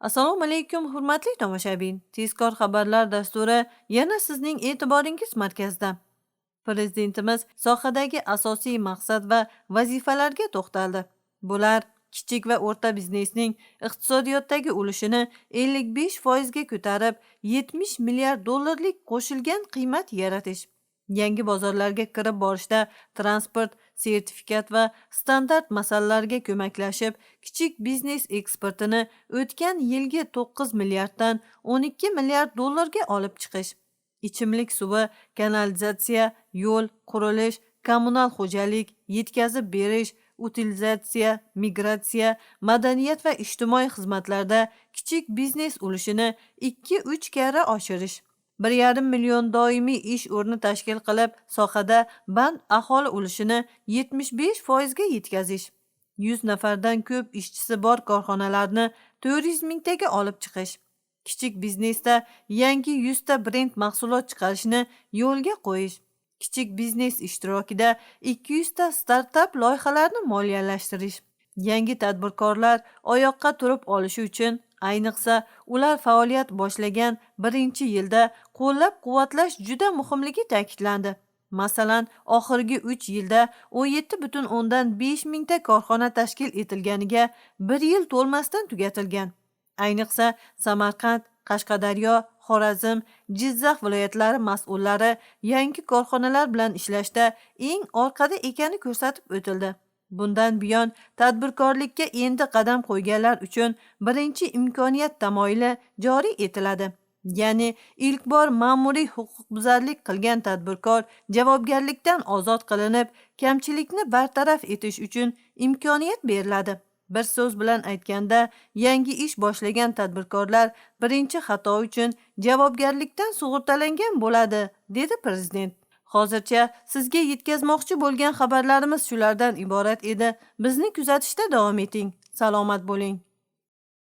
Assalomu alaykum, hurmatli tomoshabin. Tezkor xabarlar dasturi yana sizning e'tiboringiz markazida. Prezidentimiz sohadagi asosiy maqsad va vazifalarga to'xtaldi. Bular kichik va o'rta biznesning iqtisodiyotdagi ulushini 55% ga ko'tarib, 70 milliard dollarlik qo'shilgan qiymat yaratish, yangi bozorlarga kirib borishda transport, sertifikat va standart masalalariga ko'maklashib, kichik biznes eksportini o'tgan yilgi 9 milliarddan 12 milliard dollarga olib chiqish, ichimlik suvi, kanalizatsiya, yo'l, qurilish, kommunal xo'jalik, yetkazib berish, utilizatsiya, migratsiya, madaniyat va ijtimoiy xizmatlarda kichik biznes ulushini 2-3 karra oshirish, 1,5 million doimiy ish o'rni tashkil qilib, sohada band aholi ulushini 75% ga yetkazish, 100 nafardan ko'p ishchisi bor korxonalarni 400 mingtaga olib chiqish, kichik biznesda yangi 100 ta brend mahsulot chiqarishni yo'lga qo'yish, kichik biznes ishtirokida 200 ta startap loyihalarni moliyalashtirish, yangi tadbirkorlar oyoqqa turib olishi uchun, ayniqsa ular faoliyat boshlagan birinchi yilda qo'llab-quvvatlash juda muhimligi ta'kidlandi. Masalan, oxirgi 3 yilda 17,5 mingta korxona tashkil etilganiga 1 yil to'lmasdan tugatilgan. Ayniqsa, Samarqand, Qashqadaryo, Xorazm, Jizzax viloyatlari mas'ullari yangi korxonalar bilan ishlashda eng orqada ekani ko'rsatib o'tildi. Bundan buyon tadbirkorlikka endi qadam qo'yganlar uchun birinchi imkoniyat tamoyili joriy etiladi. Ya'ni ilk bor ma'muriy huquqbuzarlik qilgan tadbirkor javobgarlikdan ozod qilinib, kamchilikni bartaraf etish uchun imkoniyat beriladi. Bir so'z bilan aytganda, yangi ish boshlagan tadbirkorlar birinchi xato uchun javobgarlikdan sug'urtalangan bo'ladi, dedi prezident. Hozircha sizga yetkazmoqchi bo'lgan xabarlarimiz shulardan iborat edi. Bizni kuzatishda davom eting. Salomat bo'ling.